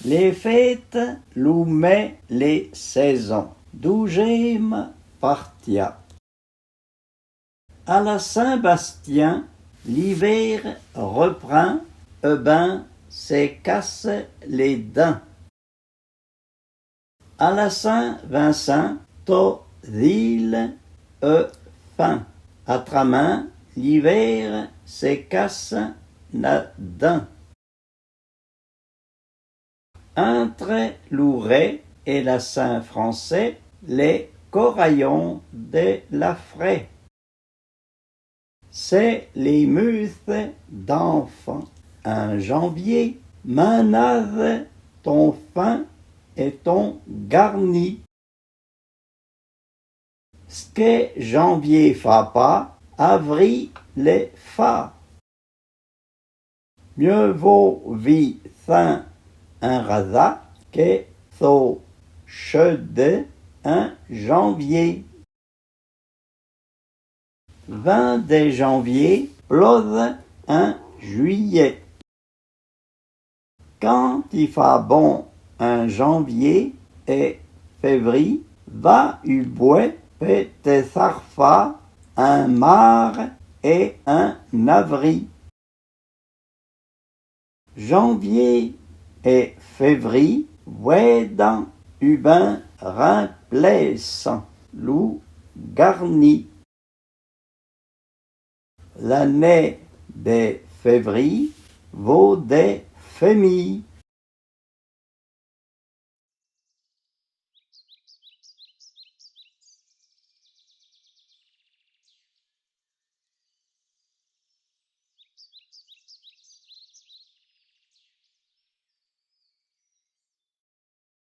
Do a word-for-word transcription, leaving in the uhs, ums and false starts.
Lé féte, lou mê, lé sêzon. Doujéma partia. A la Sin-Bastyin, l'ivér reprin, e bin se kasse lé din. A la Sin-Vinsin, to zile e fin. Atramin, l'ivér se kasse na din. Intre lou rê é la Sin-Fransé, lé korayon de la frê. Sé lé muthe d'anfan. In janvyé, minnaze ton fin é ton garni. Ske janvyé fâ pâ, avri le fâ. Myeu vô vi sin in razâ ke so cheude in janvyé. Vin de janvyé, ploze in juyé. Kan i fâ bon in janvyé é févri, va u bwè pe te sarfâ in mâr é in avri. Janvyé é févri vwèdan u bin rinplèsan lou garni. La nê de févri vô de fémî.